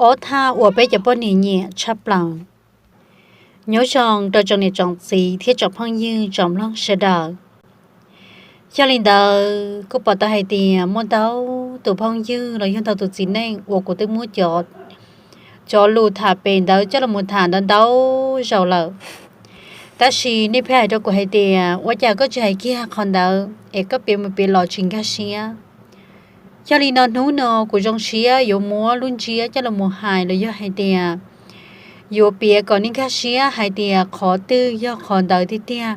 Ob thaj uas peb cov poj niam nyiam tshaj plaws. Nyob zoo rau tsoom niam tsoom txiv thiab tsoom phooj ywg tsoom mloog sawv daws. Yog li ntawd kuj pom tau hais tias muaj ntau tus phooj ywg los yog ntau tus txiv neej uas kuv twb muab cov, cov lus tham pem ntawd coj los mus tham ntau ntau zaus lawm. Tab sis nej pheej hais rau kuv hais tias ua cas koj tsis hais kiag qhov ntawd es koj piav mus piav los tsis nkag siab. Yog li no hnub no kuv zoo siab yuav muab lub ntsiab coj los mus hais los yog hais tias yuav piav kom nej nkag siab hais tias qhov twg yog qhov ntawd tiag tiag,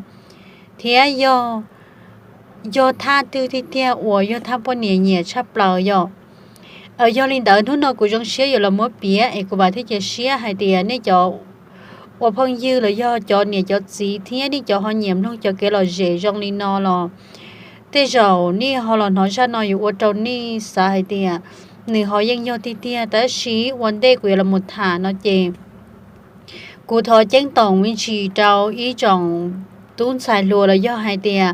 thiab yog, yog thaj twg tiag tiag uas yog thaj poj niam nyiam tshaj plaws yom. Yog li ntawd hnub no kuv zoo siab yuav los muab piav es kuv vam thiab cia siab hais tias nej cov ua phooj ywg los yog cov niam cov txiv thiab nej cov ho nyiam mloog cov kev lom zem zoo li no los tej zaum nej ho los hnov zaj no yuav ua rau nej xav hais tias nws ho yeej yog tiag tiag, tab sis ua ntej kuv yuav los mus tham no ces kuv thov ceeb toom me ntsis rau ib tsoom tub ntxhais hluas los yog hais tias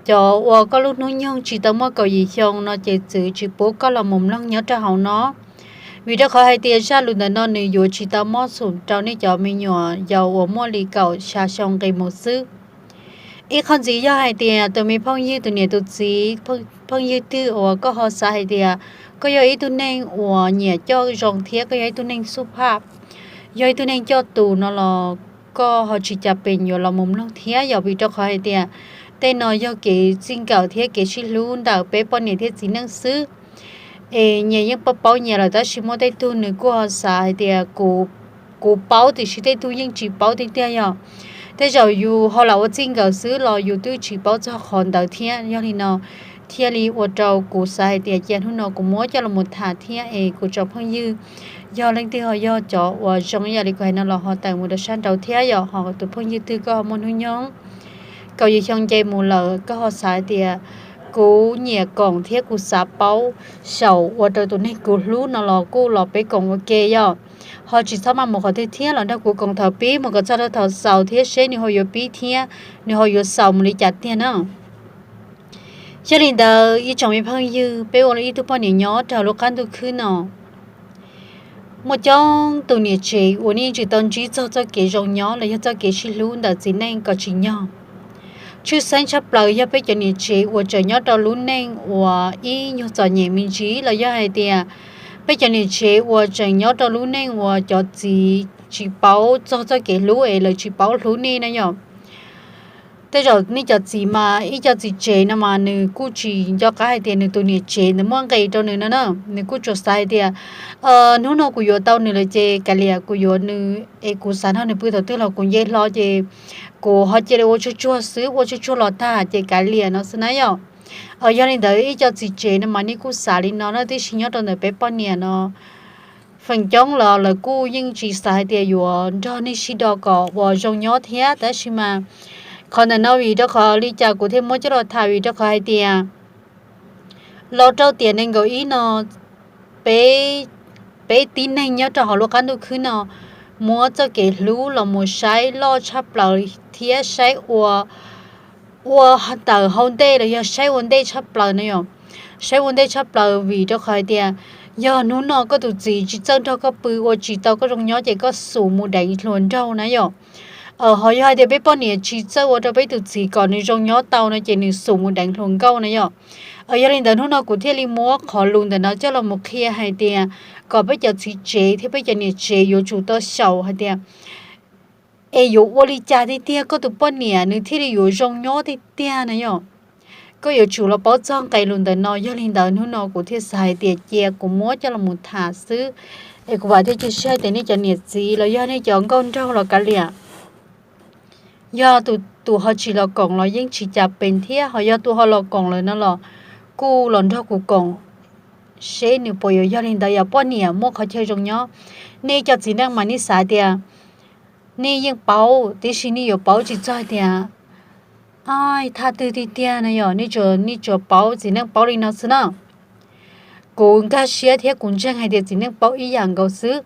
cov uas koj lub hnub nyoog tsis tau muaj kaum yim xyoo no ces txwv tsis pub koj los mus mloog nyob rau hauv no. Vim rau qhov hais tias zaj lus ntawm no nws yuav tsis tau mob xum rau nej cov me nyuam yaus uas muaj li kaum xya xyoo nqis mus xwb. Ib qho ntxiv yog hais tias tus me phooj ywg tus niam tus txiv, phooj ywg twg uas koj ho xav hais tias koj yog ib tug neeg uas nyiam coj zoo thiab koj yog ib tug neeg xub phaj, yog ib tug neeg coj tus no los koj ho tsis cas pes yuav los mus mloog thiab yom, vim rau qhov hais tias tej no yog kev txij nkawm thiab kev sib hlub ntawm peb poj niam thiab txiv neej xwb. Es nyias yeej paub paub nyias lawm tab sis muaj tej tug nws kuj ho xav hais tias kuv, kuv paub tiam sis tej tug yeej tsis paub tiag tiag yom. Tej zaum yus ho lam ua txij nkawm xwb los yus twb tsis paub txog qhov ntawd thiab. Yog li no thiaj li ua rau kuv xav hais tias cia hnub no kuv muab coj los mus tham thiab es kuv tsoom phooj ywg yog leej twg ho yog cov uas zoo ib yam li kuv hais no los ho tawm mus rau sab nraud thiab yom, ho tus phooj ywg twg koj ho muaj hnub nyoog kaum yim xyoo nce mus lawm koj ho xav hais tias kuv nyiam koom thiab kuv xav paub xyaum ua rau tus neeg kuv hlub no los kuj los peb koom ua ke yom. Ho tsis txhob maj mus qhov twg thiab los nrog kuv koom thaum pib mus kom txog rau thaum xaus thiab seb nws ho yuav pib thiab nws ho yuav xaus mus li cas tiag na. Yog li ntawd ib tsoom me phooj ywg, peb ua ib tug poj niam nyob rau lub qab ntuj khwb no, muaj coob tus niam tsev uas nej tsis tau ntsib txog txoj kev zoo nyob los yog txoj kev sib hlub ntawm txiv neej kom tsim nyog. Tshwj xeeb tshaj plaws yog peb cov niam tsev uas tseem nyob rau lub neej uas ib nyuag txom nyem me ntsis los yog hais tias peb cov niam tsev uas tseem nyob rau lub neej uas cov txiv tsis paub txog txoj kev hlub es lawv tsis paub hlub nej na yom. Tej zaum nej cov txiv mas ib co txiv tsev no mas nws kuj tsis nco qab hais tias nws tus niam tsev ntawd muaj nqis rau nws no na, nws kuj tsuas xav hais tias hnub no kuv yuav tau nws lawm ces kav liam kuv yuav nws es kuv xav nrog nws pw thaum twg los kuv nce hlo ces kuv ho cia li ua tsuag tsuag xwb, ua tsuag tsuag los tag ces kav liam no xwb na yom. Yog li ntawd ib co txiv tsev no mas nej kuj xav li no na, tiam sis nyob rau ntawm peb poj niam no feem coob los lawv kuj yeej tsis xav hais tias yuav nrog nej sib do kom ua zoo nyob thiab, tab sis mas qhov ntawm no vim rau qhov li cas kuv thiaj muab coj los tham, vim rau qhov hais tias los rau tiam nees nkaum ib no peb, peb tib neeg nyob rau hauv lub qab ntuj khwb no muab txoj kev hlub los mus saib loj tshaj plaws thiab saib ua, ua tawm hauv ntej los yog saib ua ntej tshaj plaws na yom. Saib ua ntej tshaj plaws vim rau qhov hais tias yog hnub no koj tus txiv tsis txawj nrog koj pw ua tsis tau koj zoo nyob ces koj xum mus deev hluas nraug na yom. Ho yog hais tias peb poj niam tsis txawj ua rau peb tus txiv kom nws zoo nyob tau no ces nws xum mus deev hluas nkauj na yom. Yog li ntawd hnub no kuv thiaj li muab qhov lus ntawm no coj los mus qhia hais tias kom peb cov txiv tsev thiab peb cov niam tsev yuav tsum tau xyaum hais tias es yuav ua li cas tiag tiag koj tus poj niam nws thiaj li yuav zoo nyob tiag tiag na yom. Koj yuav tsum los paub txog nqe lus ntawm no. Yog li ntawd hnub no kuv thiaj xav hais tias cia kuv muab coj los mus tham xwb, es kuv vam thiab cia siab hais tias nej cov niam txiv los yog nej cov nkauj nraug los kav liam, yog tus, tus ho tsis los koom los yeej tsis cas pes thiab, ho yog tus ho los koom lawm no los kuj los nrog kuv koom seb nws puas yuav yog li ntawd, yog poj niam muaj qhov chaw zoo nyob. Nej cov txiv neej mas nej xav tias nej yeej paub, tiam sis nej yuav paub tsis txog tias thaj twg tiag tiag na yom. Nej tsuas, nej tsuas paub, txiv neej paub li no xwb na. Kuv nkag siab thiab kuv ntseeg hais tias txiv neej paub ib yam nkaus xwb.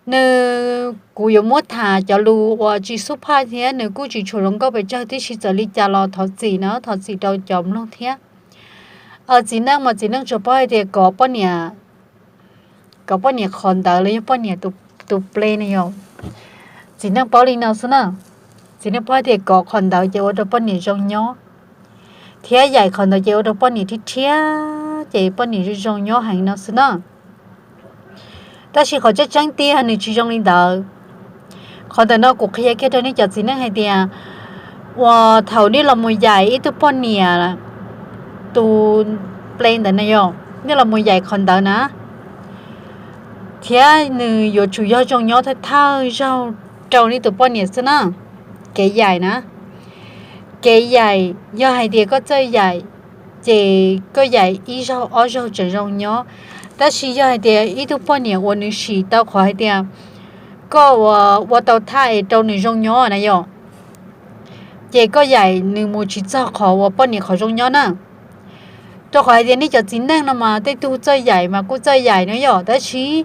Nws, kuv yuav muab tham cov lus uas tsis xub phaj thiab nws kuj tsis tshua zoo nkauj pes tsawg, tiam sis txawm li cas los thov txim na, thov txim rau cov mloog thiab. Txiv neej mas txiv neej tsuas paub hais tias kom poj niam kom poj niam qhov ntawd los yog poj niam tus ple na yom. Txiv neej paub li no xwb na. Txiv neej paub tias kov qhov ntawd ces ua rau poj niam zoo nyob, thiab yaim qhov ntawd ces ua rau poj niam rhiab rhiab ces poj niam zoo zoo nyob heev no xwb na. Tab sis qhov tseeb tseeb tiag nws tsis zoo li ntawd. Qhov ntawm no kuv qhia kiag rau nej cov txiv neej hais tias, uas thaum nej los mus yaim ib tug poj niam tus ple ntawd na yom, nej los mus yaim qhov ntawd na, thiab nws yuav tsum yog zoo nyob thawj thawj zaug rau nej tus poj niam xwb na. Kev yaim na, kev yaim yog hais tias koj txawj yaim, ces koj yaim ib zaug ob zaug tseem zoo nyob. Tab sis yog hais tias ib tug poj niam uas nws sim tau qhov hais tias koj ua tau thaj es rau nws zoo nyob na yom, ces koj yaim nws mus tsis txog qhov uas poj niam qhov zoo nyob na. Rau qhov hais tias nej cov txiv neej no mas tej tug txawj yaim mas kuj txawj yaim no yom, tab sis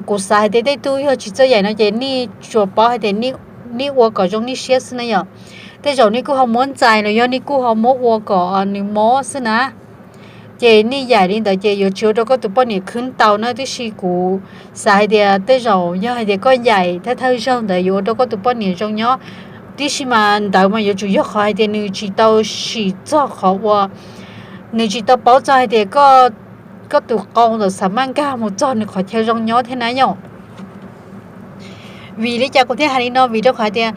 kuv xav hais tias tej tug yog tsis txawj yaim no ces nej tsuas paub hais tias nej ua kom zoo nej siab xwb na yom. Tej zaum nej kuj ho muab ntxais los yog nej kuj ho muab ua kom nws mob xwb na. Ces nej yaim li ntawd ces yuav tsis ua rau koj tus poj niam khwb tau na, tiam sis kuv xav hais tias tej zaum yog hais tias koj yaim thawj thawj zaug ntawd yuav ua rau koj tus poj niam zoo nyob, tiam sis mas ntawd mas yuav tsum yog qhov hais tias nws tsis tau sim txog qhov uas, nws tsis tau paub txog hais tias koj tus qau ntawm xav maj nkag mus txog nws qhov chaw zoo nyob thiab na yom. Vim li cas kuv thiaj hais li no? Vim rau qhov hais tias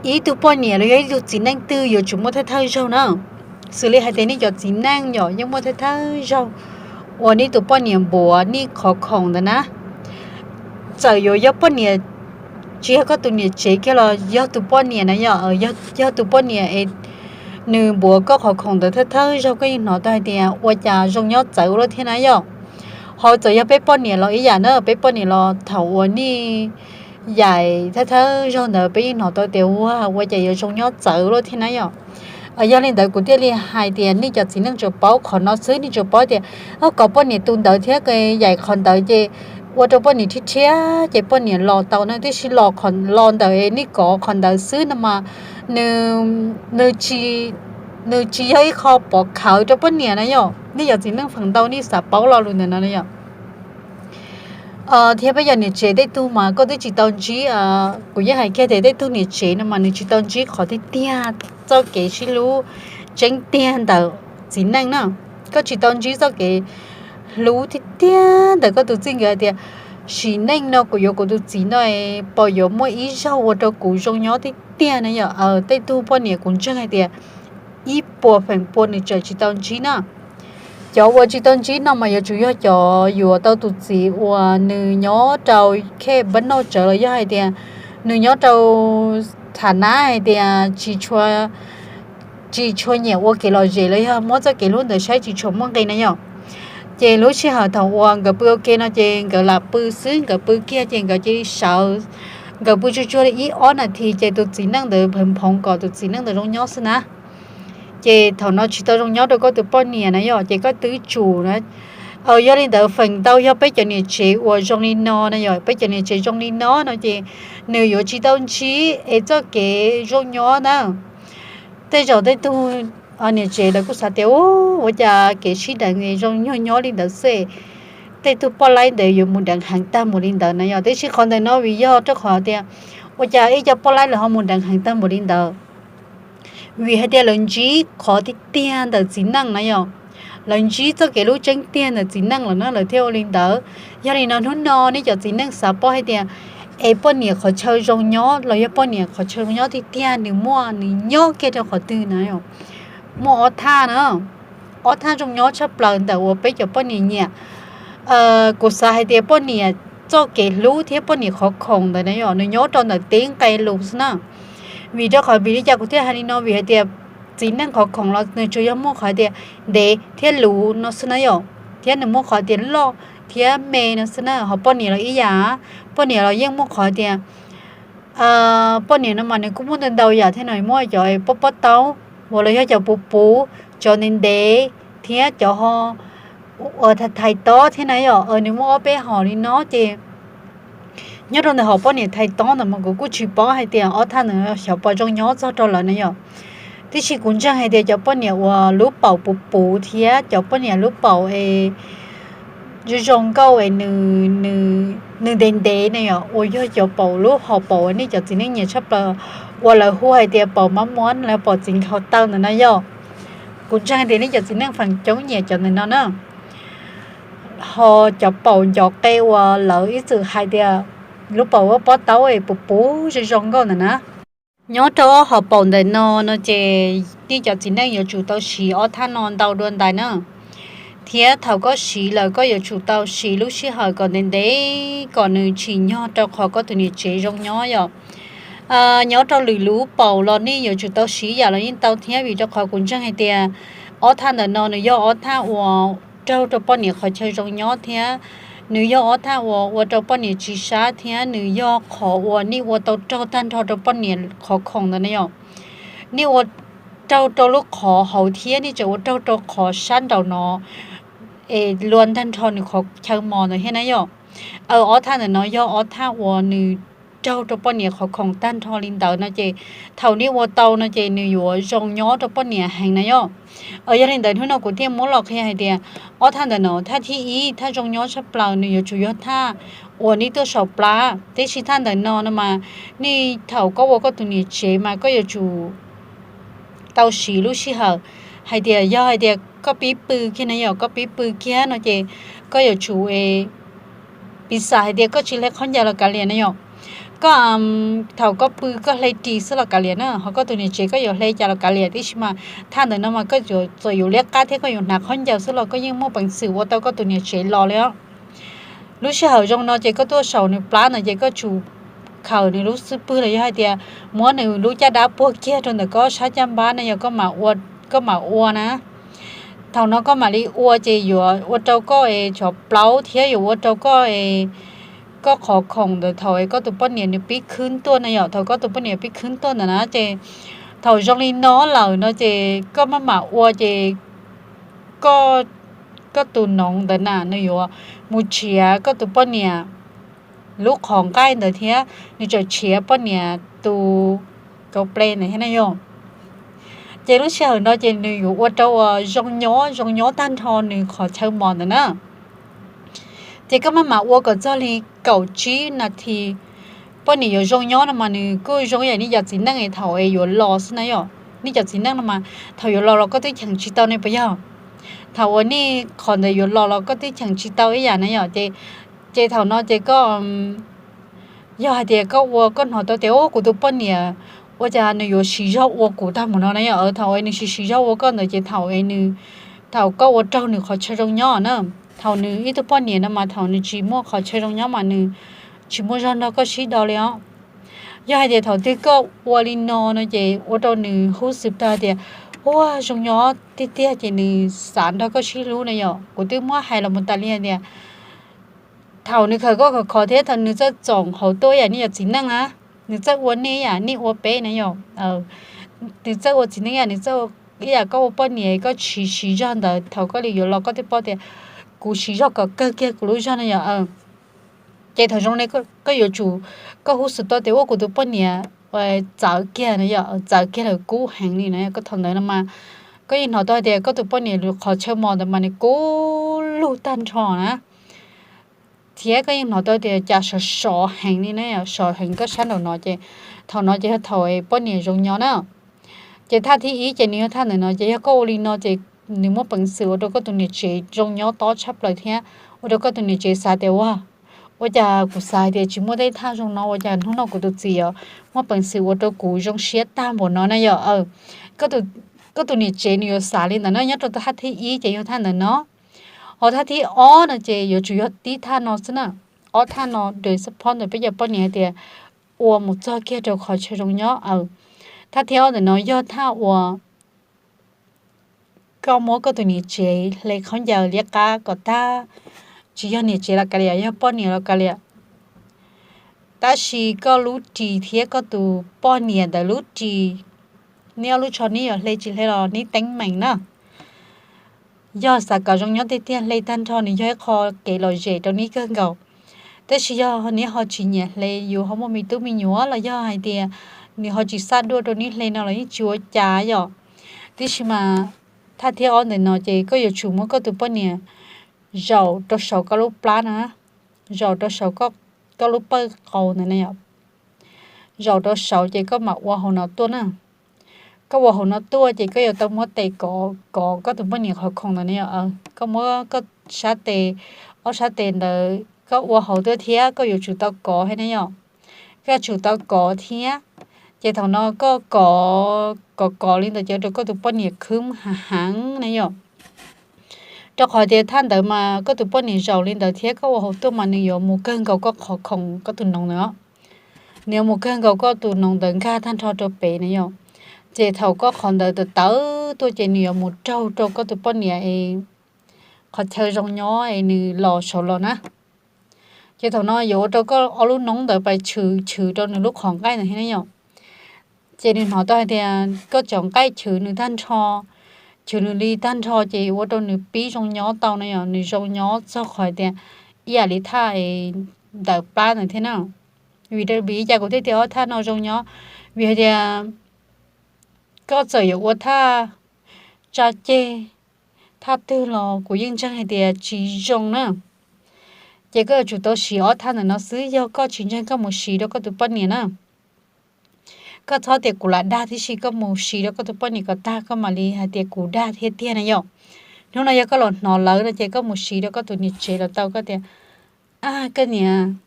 ib tug poj niam los yog ib tug txiv neej twg yuav tsum muaj thawj thawj zaug na. Xws li hais tias nej cov txiv neej yom, yeej muaj thawj thawj zaug uas nej tus poj niam npuav nej qhov khoom ntawd na. Txawm yuav yog poj niam, tsis yog koj tus niam tsev kiag los yog tus poj niam na yom, yog tus poj niam es nws npuav koj qhov khoom ntawd thawj thawj zaug koj yeej hnov tau hais tias ua cas zoo nyob txawv ua luaj thiab na yom. Ho txawm yog peb poj niam los ib yam na, peb poj niam los thaum uas nej yaim thawj thawj zaug ntawd peb yeej hnov tau tias ua, ua cas yuav zoo nyob txawv ua luaj thiab na yom. Yog li ntawd kuv thiaj li hais tias nej cov txiv neej tsuas paub qhov no xwb, nej tsuas paub tias kov poj niam tus ntawd thiab yaim qhov ntawd ces ua rau poj niam rhiab rhiab ces poj niam los tau na, tiam sis los qhov los ntawm nej kov qhov ntawd xwb no mas nws, nws tsis yog ib qho pov khawv rau poj niam na yom. Nej cov txiv neej feem ntau nej xav paub lo lus ntawm no na yom. Thiab peb cov niam tsev tej tug mas koj twb tsis tau ntsib, kuv yeej hais kiag tias tej tug niam tsev no mas nws tsis tau ntsib qhov tiag tiag txoj kev sib hlub tseeb tiag ntawm txiv neej na. Koj tsis tau ntsib txoj kev hlub tiag tiag ntawm koj tus txij nkawm hais tias sim neej no kuv yuav kuv tus txiv no, pom yuav muaj ib zaug ua rau kuv zoo nyob tiag tiag na yom. Tej tug poj niam kuv ntseeg hais tias ib puas feem pua nws tseem tsis tau ntsib na. Cov uas tsis tau ntsib no mas yuav tsum yog cov yuav tau tus txiv uas nws nyob rau khej npab noj tsawv los yog hais tias nws nyob rau tham nab hais tias tsis tshua nyiam ua kev lom zem los yog muab txoj kev hlub ntawd saib tsis tshua muaj nqis na yom. Ces lub sij hawm thaum uas nkawd pw ua ke no ces nkawd lam pw xwb, nkawd pw kiag ces nkawd cia li sawv, nkawd pw tsuag tsuag li ib ob nas this ces tus txiv neej ntawd pheej phoov kom tus txiv neej ntawd zoo nyob xwb na. Ces thaum no tsis tau zoo nyob rau koj tus poj niam na yom, ces koj twb tsum na. Yog li ntawd feem ntau yog peb cov niam tsev uas zoo li no na yom, peb cov niam tsev zoo li no no ces nws yuav tsis tau ntsib es txoj kev zoo nyob na. Tej zaum tej tug niam tsev lawv kuj xav tias ua cas kev sib deev zoo nyuag nyob li ntawd xwb, tej tug poj laib ntawd yuav mus deev heev tag mus li ntawd na yom. Tiam sis qhov ntawm no vim yog rau qhov tias ua cas ib co poj laib lawv ho mus deev heev tag mus li ntawd? Vim hais tias lawv ntsib qhov tiag tiag ntawm txiv neej na yom, lawv ntsib txoj kev hlub tseeb tiag ntawm txiv neej lawm na lawv thiaj ua li ntawd. Yog li no hnub no nej cov txiv neej xav paub hais tias es poj niam qhov chaw zoo nyob los yog poj niam qhov chaw zoo nyob tiag tiag nws muaj, nws nyob kiag rau qhov twg na? Muaj ob thaj na, ob thaj zoo nyob tshaj plaws ntawm uas peb cov poj niam nyiam. Kuv xav hais tias poj niam txoj kev hlub thiab poj niam qhov khoom ntawd na yom, nws nyob rau ntawm teb nqe lus xwb na. Vim rau qhov vim li cas kuv thiaj hais li no? Vim hais tias txiv neej qhov khoom los nws tsuas yog muaj qhov tias ntev thiab luv no xwb na yom, thiab nws muaj qhov tias loj thiab me no xwb na. Ho poj niam los ib yam, poj niam los yeej muaj qhov tias poj niam no mas nws kuj muaj ntau ntau yam thiab no, muaj cov pob pob taub uas los yog cov puv puv, cov ntev ntev, thiab cov ho uas thais tob thiab na yom. Nws muaj ob peb hom li no ces nyob rau ntawm hom poj niam thais tob ntawd mas kuv kuj tsis paub hais tias ob thaj ntawd xyov puas zoo nyob txog rau lawv na yom. Tiam sis kuv ntseeg hais tias cov poj niam uas lub paum puv puv thiab cov poj niam lub paum es zoo zoo nkauj es nws, nws ntev ntev ne yom, uas yog cov paum lub hom paum uas nej cov txiv neej nyiam tshaj plaws, uas lawv hu hais tias paum mab muab, lawv paum txiv nkhaus taw ntawm no yog. Kuv ntseeg tias nej cov txiv neej feem coob nyiam cov ntawm no na. Ho cov paum ncov qe uas lawv ib txwm hais tias lub paum ua pob taub es puv puv zoo zoo nkauj ntawm na. Nyob rau ob hom paum ntawm no no ces nej cov txiv neej yuav tsum tau siv ob thaj no ntau dua ntais na. Thiab thaum koj siv lawm koj yuav tsum tau siv lub sij hawm kom ntev ntev kom nws tsim nyog rau qhov koj tus niam tsev zoo nyob yom. Nyob rau lwm lub paum los nej yuav tsum tau siv yam los yeej tau thiab, vim rau qhov kuv ntseeg hais tias ob thaj ntawm no nws yog ob thaj uas raug rau poj niam qhov chaw zoo nyob thiab nws yog ob thaj uas ua rau poj niam tsis sab thiab nws yog qhov uas nej ua tau raug tag nrho rau poj niam qhov khoom ntawd ne yom. Nej ua raug rau lub qhov hauv thiab nej tseem ua raug rau qhov sab nraum no es luag ntag nrho nws qhov chaw mos ntawd thiab na yom. Ob thaj ntawm no yog ob thaj uas nws raug rau poj niam qhov khoom tag nrho li ntawd no ces thaum nej ua tau no ces nws yuav zoo nyob rau poj niam heev na yom. Yog li ntawd hnub no kuv thiaj muab los qhia hais tias ob thaj ntawm no thaj thib ib thaj zoo nyob tshaj plaws nws yuav tsum yog thaj uas nej tuaj saum plab, tiam sis thaj ntawm no no mas nej thaum koj ua koj tus niam tsev mas koj yuav tsum tau siv lub sij hawm hais tias yog hais tias koj pib pw kiag na yom, koj pib pw kiag no ces koj yuav tsum piv xam hais tias koj tsis hle khaub ncaws los kav liam na yom. Koj thaum koj pw koj hle ris xwb los kav liam na, ho koj tus niam tsev koj yuav hle cas los kav liam, tiam sis mas thaj ntawm no mas koj txawm yuav liab qab thiab koj yuav hnav khaub ncaws xwb los koj yeej muaj peev xwm ua tau koj tus niam tsev los li os. Lub sij hawm zoo no ces koj tuaj saum nws plab ntawd ces koj tsum khawm nws lub xub pwg los yog hais tias muab nws lub caj dab puag kiag rau ntawm koj sab caj npab na yog koj mam ua na. Thaum no koj mam li ua ces yuav ua rau koj es cov plaub thiab yuav ua rau koj es koj qhov khoom ntawd thaum es koj tus poj niam nws pib khwb tuaj na yom, thaum koj tus poj niam pib khwb tuaj ntawd na ces thaum zoo li no lawm no ces koj maj mam ua ces koj tus noov ntawd na nws yuav mus tshiav koj tus poj niam lub qhov nqaij ntawd thiab nws tseem tshiav poj niam tus kauv ple ntawd thiab na yom. Ces lub sij hawm no ces nws yuav ua rau uas zoo nyob zoo nyob tag nrho nws qhov chaw mos ntawd na. Ces koj maj mam ua kom txog li kaum tsib nas this, poj niam yuav zoo nyob no mas nws kuj zoo yam nej cov txiv neej thaum es yuav los xwb na yom. Nej cov txiv neej no mas thaum yuav los los koj twb cheem tsis tau ne puas yog? Thaum uas nej qhov ntawd yuav los los koj twb cheem tsis tau ib yam na yom. Ces thaum no ces koj yog hais tias koj ua koj hnov tau tias kuv tus poj niam ua cas nws yuav siv zog ua kuv tag mus no na yom, thaum es nws siv siv zog ua koj ntawd ces thaum es nws, thaum koj ua raug nws qhov chaw zoo nyob na, thaum nws ib tug poj niam no mas thaum nws tsis muaj qhov chaw zoo nyob mas nws tsis muaj zog nrog koj sib do li os. Yog hais tias thaum twg koj ua li no no ces ua rau nws hu xwm tag tias ua zoo nyob tiag tiag ces nws xav nrog koj sib hlub na yom. Kuv twb muab hais los mus tas li hais tias thaum nws khawm koj khov khov thiab thaum nws txawj txoom hauv tuaj ib yam nej cov txiv neej na, nws txawj ua nej ib yam nej ua peb na yom. Nws txawj ua txiv neej ib yam, nws txawj ib yam koj ua poj niam koj siv siv zog ntawd thaum koj li yuav los koj twb paub tias kuv siv zog kom kawg kiag kuv lub zog na yom. Ces thaum zoo li koj yuav tsum, koj hu xwm tau tias ua kuv tus poj niam txawv kiag na yom, txawv kiag lawm kub heev li na, koj thaum ntawd no mas koj yeej hnov tau hais tias koj tus poj niam qhov chaw mos ntawd mas nws kub lug tag nrho na. Thiab koj yeej hnov tau tias cas sov sov heev li na, sov heev koj sab nraum no ces thaum no ces yog thaum poj niam zoo nyob na. Ces thaj thib ib ces nws yog thaj ntawm no ces yog koj ua li no ces nws muaj peev xwm ua rau koj tus niam tsev zoo nyob tob tshaj plaws thiab ua rau koj tus niam tsev xav tias ua, ua cas kuv xav hais tias tsis muaj tej thaj zoo no ua cas hnub no kuv tus txiv muaj peev xwm ua rau kuv zoo siab tag npaum no na yom. Koj tus niam tsev nws yuav xav li ntawd na. Nyob rau thaj thib ib ces yog thaj ntawm no. Ho thaj thib ob no ces yuav tsum yog tib thaj no xwb na. Ob thaj no de support ntawm peb cov poj niam hais tias ua mus txog kiag rau qhov chaw zoo nyob. Thaj thib ob ntawm no yog thaj uas koj muab koj tus niam tsev hle khaub ncaws liab qab kom tag, tsis yog niam tsev los kav liam, yog poj niam los kav liam, tab sis koj lub ris thiab koj tus poj niam ntawd lub ris, neb ob lub tsho neb yuav hle tsis hle los neb teeb meem na. Yog xav kom zoo nyob tiag tiag hle tag nrho nws yog ib qho kev lom zem rau neb kawg nkaus. Tab sis yog neb ho tsis nyiam hle, yus ho muaj me tub me nyuam los yog hais tias nws ho tsis xaj duaj rau neb hle no los yeej tsis ua cas yom. Tiam sis mas thaj thib ob ntawm no ces koj yuav tsum muab koj tus poj niam zaum rau saum koj lub plab na, zaum rau saum koj lub pawj qaus ntawd na yom. Zaum rau saud ces koj mam ua hauv no tuaj na. Koj ua hauv no tuaj ces koj yuav tau muab tes kov kov koj tus poj niam qhov khoom ntawd na yom. Koj muab koj sab tes, ob sab tes ntawd koj ua hauv tuaj thiab koj yuav tsum tau kov thiab na yom. Koj yuav tsum tau kov thiab. Ces thaum no koj kov kov kov li ntawd ces ua rau koj tus poj niam khwb heev heev na yom. Rau qhov tias thaj ntawd mas koj tus poj niam zaum li ntawd thiab koj ua hauv tuaj mas nws yuav mus kawg nkaus koj qhov khoom koj tus noov ntawd. Nws yuav mus kawg nkaus koj tus noov ntawd nkag tag nrho rau pem na yom. Ces thaum koj qhov ntawd tawv tawv tuaj ces nws yuav mus raug rau koj tus poj niam es qhov chaw zoo nyob es nws los saud los na. Ces thaum no yuav ua rau koj ob lub noob ntawd pais chwv chwv rau nws lub qhov nqaij ntawd thiab na yom. Ces nws hnov tau hais tias koj cov nqaij chwv nws tag nrho, chwv nws li tag nrho ces ua rau nws pib zoo nyob tau na yom, nws zoo nyob txog qhov hais tias ib yam li thaj ntawm plab ntawd thiab na. Vim li cas kuv thiaj tias ob thaj no zoo nyob? Vim hais tias koj txawm yuav ua thaj tsa ceg, thaj twg los kuv yeej ntseeg hais tias tsis zoo na. Ces koj yuav tsum tau siv ob thaj ntawm no xwb, yog koj tsis ntseeg koj mus siv rau koj tus poj niam na. Koj txhob tias kuv lam dag tib si, koj mus siv rau koj tus poj niam kom tag koj mam li hais tias kuv dag thiab tiag na yom. Hnub no yog koj los hnov lawv no ces koj mus siv rau koj tus niam tsev los tau, koj tias, a, koj niam,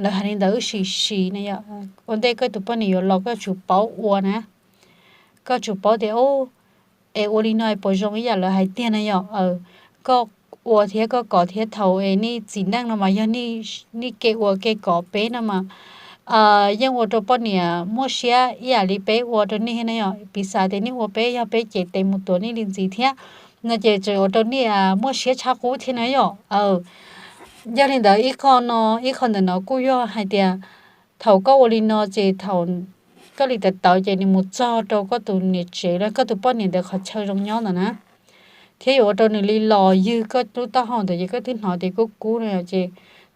lawv hais li ntawd wb sim siv na yom, ua ntej koj tus poj niam yuav los koj yuav tsum paub ua na. Koj yuav tsum paub tias, es ua li no es puas zoo ib yam lawv hais tiag na yom. Koj ua thiab koj kov thiab, thaum es nej txiv neej no mas yog nej kev ua kev kov, peb no mas yeej ua rau poj niam muaj siab ib yam li peb ua rau nej na yom. Piv xam tias nej ua peb, yog peb cev tes mus tuav nej li ntxiv thiab no ces tseem ua rau nej muaj siab tshaj qub thiab na yom. Yog li ntawd ib qho no, ib qho ntawm no kuj yog hais tias thaum koj ua li no ces thaum koj li tawv tawv ces nws mus txog rau koj tus niam tsev los koj tus poj niam ntawd qhov chaw zoo nyob ntawd na, thiab yuav ua rau nws li los ywg koj lub taub hau ntawd ces koj twb hnov tias kub kub no ces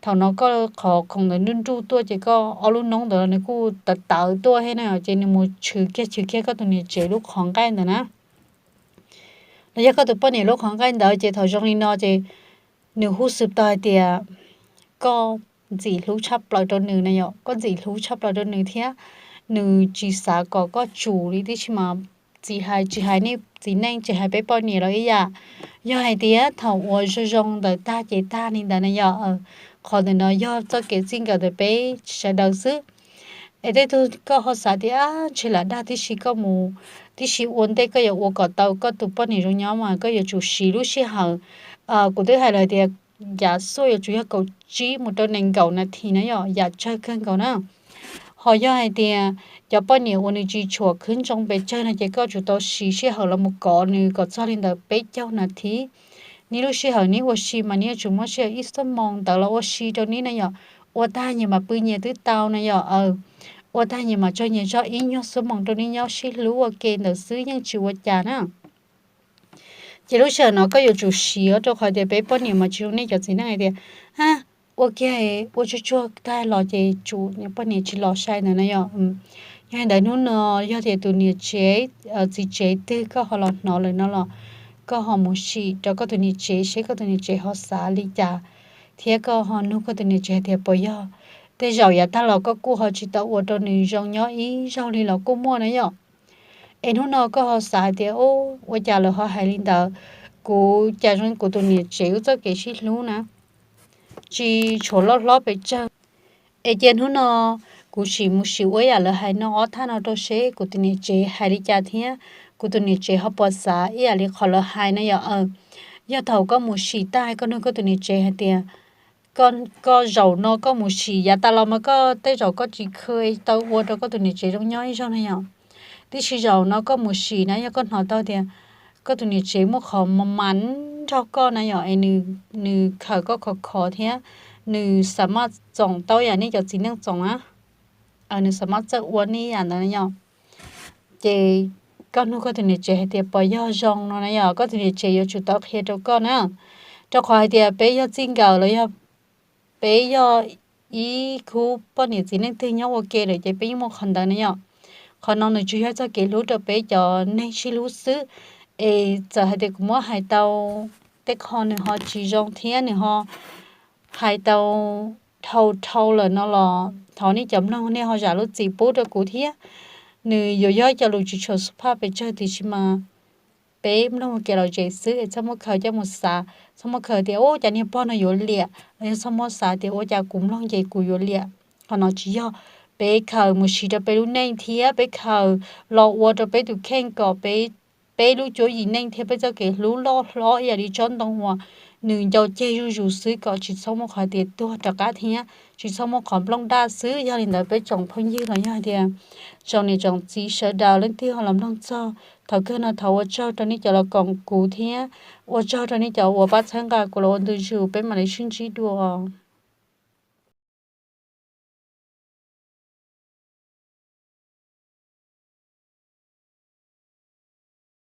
thaum no koj qhov khoom ntawd nruj nruj tuaj ces koj ob lub noob ntawd los nws kuj tawv tawv tuaj thiab na ces nws mus tshwv kiag tshwv kiag koj tus niam tsev lub qhov nqaij ntawd na. Los yog koj tus poj niam lub qhov nqaij ntawd ces thaum zoo li no ces nws hu xwm tau hais tias koj ntxim hlub tshaj plaws rau nws na yom, koj ntxim hlub tshaj plaws rau nws thiab nws tsis xav kom koj tsum li tib si mas tsis hais, tsis hais nej txiv neej, tsis hais peb poj niam los ib yam. Yog hais tias thaum uas zoo zoo ntawd tag ces tag li ntawd na yom. Qhov ntawm no yog txoj kev txij nkawm ntawm peb sawv daws xwb. Es tej tug koj ho xav tias ntshe lam dag tib si, koj mus tib si ua ntej koj yuav ua kom tau koj tus poj niam zoo nyob mas koj yuav tsum siv lub sij hawm. Kuv twb hais lawm tias yav xuaj yuav tsum yog kaum tsib mus rau nees nkaum nas this na yom, yam tsawg kawg nkaus na. Ho yog hais tias cov poj niam uas nws tsis tshua khwb ntsoov pes tsawg no ces koj tsum tau siv sij hawm los mus kov nws kom txog li ntawd peb caug nas this. Neb lub sij hawm neb ua si mas neb yuav tsum muab sij hawm ib xuab moos ntawd los ua si rau neb na yom. Ua tag nyias mas pw nyias twb tau na yom. Ua tag nyias mas tso nyias zog ib nyuag xuab moos rau neb nyob sib hlub ua ke ntawd xwb yeej tsis ua cas na. Ces lub sij hawm no koj yuav tsum siv rau qhov tias peb poj niam mas tsis zoo nej cov txiv neej hais tias, a, ua kiag ua tsuag tsuag tag los ces tsum niam poj niam tsis los sai ntawd na yom. Yog li ntawd hnub no yog tias tus niam tsev, txiv tsev twg koj ho los hnov lawm no los koj ho mus sim rau koj tus niam tsev seb koj tus niam tsev ho xav li cas, thiab koj ho nug koj tus niam tsev hais tias puas yog tej zaum yav tag los koj kuj ho tsis tau ua rau nws zoo nyob ib zaug li los kuj muaj na yom. Es hnub no koj ho xav hais tias, ua cas lawv ho hais li ntawd, kuv cas zoo kuv tus niam tsev wb txoj kev sib hlub na tsis tshua loj hlob pes tsawg. Es cia hnub no kuv sim mus sim ua ib yam lawv hais no ob thaj no rau seb kuv tus niam tsev hais li cas thiab kuv tus niam tsev ho puas xav ib yam li qhov lawv hais na yom. Yog thaum koj mus sim tag koj nug koj tus niam tsev hais tias, koj zaum no koj mus sim yav tas los mas koj tej zaum koj tsis khw tau ua rau koj tus niam tsev zoo nyob ib zaug na yom. Tiam sis zaum no koj mus sim na yog koj hnov tau tias koj tus niam tsev muaj qhov mas nrog koj na yom, es nws khawm koj khov khov thiab nws xav maj txoom tau yam nej cov txiv neej txoom na, nws xav maj txawj ua nej yam ntawd na yom. Ces koj nug koj tus niam tsev hais tias puas yog zoo no na yom, koj tus niam tsev yuav tsum tau qhia rau koj na. Rau qhov hais tias peb yog txij nkawm los yog peb yog ib khub poj niam txiv neej twg nyob ua ke lawm ces peb yeej muaj qhov ntawd na yom. Qhov no nws tsuas yog txoj kev hlub rau peb cov neeg sib hlub xwb. Es txawm hais tias kuv muab hais tau tej qho nws ho tsis zoo thiab nws ho hais tau dhau dhau lawm no los thov nej cov mloog nej ho zam lub txim pub rau kuv thiab. Nws yuav yog cov lus tsis tshua xub phaj pes tsawg tiam sis mas peb mloog kev lom zem xwb es txhob muab khaws coj mus xav, txhob muab khaws tias ua cas niag pog no yuav liam los yog txhob muab xav tias ua cas kuv mloog ces kuv yuav liam. Qhov no tsis yog. Peb khaws mus siv rau peb lub neej thiab peb khaws los ua rau peb tus kheej kom peb lub cuab yim neej thiab peb txoj kev hlub loj hlob ib yam li tsob ntoo uas nws ncau ceg zuj zus xwb kom tsis txhob muaj qhov tias tuag rov qab thiab tsis txhob muaj qhov nplooj daj xwb. Yog li ntawd peb tsoom phooj ywg los yog tias tsoom niam tsoom txiv sawv daws leej twg ho los mloog txog, thaum kawg no thov ua tsaug rau nej cov los koom kuv thiab ua tsaug rau nej cov uas pab txhawb nqa kuv los ua ntu zus, peb mam li sib ntsib dua.